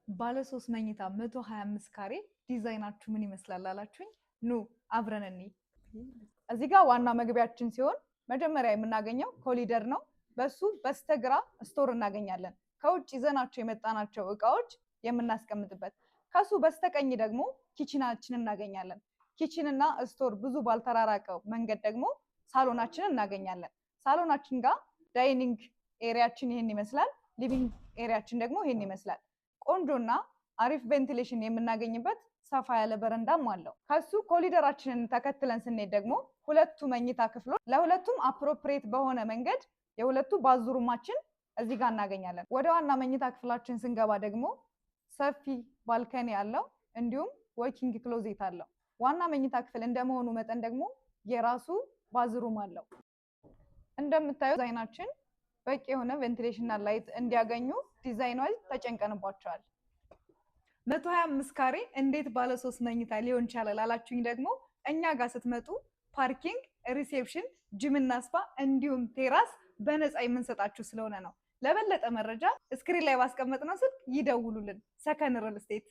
ባለ 3 መኝታ 125 ካሬ ዲዛይናችሁ ምን ይመስላል አላችሁኝ? ኑ አብረን እንይ። እዚህ ጋር ዋና መግቢያችን ሲሆን መጀመሪያ የምናገኘው ኮሊደር ነው። በሱ በስተግራ store እናገኛለን። ከውጭ ይዘናቸው የመጣናቸው እቃዎች የምናስቀምጥበት። ከሱ በስተቀኝ ደግሞ kitchen ኣችንን እናገኛለን። Kitchen እና store ብዙ ባልተራራቀው መንገድ ደግሞ ሳሎናችንን እናገኛለን። ሳሎናችን ጋር dining area ችን ይህን ይመስላል። Living area ችን ደግሞ ይህን ይመስላል። ቆንጆና አሪፍ ventilation የምናገኝበት ሰፋ ያለ በረንዳም አለው። ከሱ ኮሊደራችንን ተከትለን ስንሄድ ደግሞ ሁለቱ መኝታ ክፍሎች ለሁለቱም appropriate በሆነ መንገድ የሁለቱ bathroom ኣችን እዚህ ጋር እናገኛለን። ወደ ዋና መኝታ ክፍላችን ስንገባ ደግሞ ሰፊ balcony አለው፣ እንዲሁም walk-in closet አለው። ዋና መኝታ ክፍል እንደመሆኑ መጠን ደግሞ የራሱ bathroom አለው። እንደምታዩ ዲዛይናችን በቂ የሆነ ventilation እና light እንዲያገኙ design wise ተጨንቀንባቸዋል። 125 ካሬ እንዴት ባለ 3 መኝታ ሊሆን ይቻላል አላችሁኝ ደግሞ እኛ ጋር ስትመጡ parking፣ reception፣ gym ና spa እንዲሁም terrace በነፃ የምንሰጣችሁ ስለሆነ ነው። ለበለጠ መረጃ screen ላይ ባስቀመጥነው ስልክ ይደውሉልን። ሰከን real estate።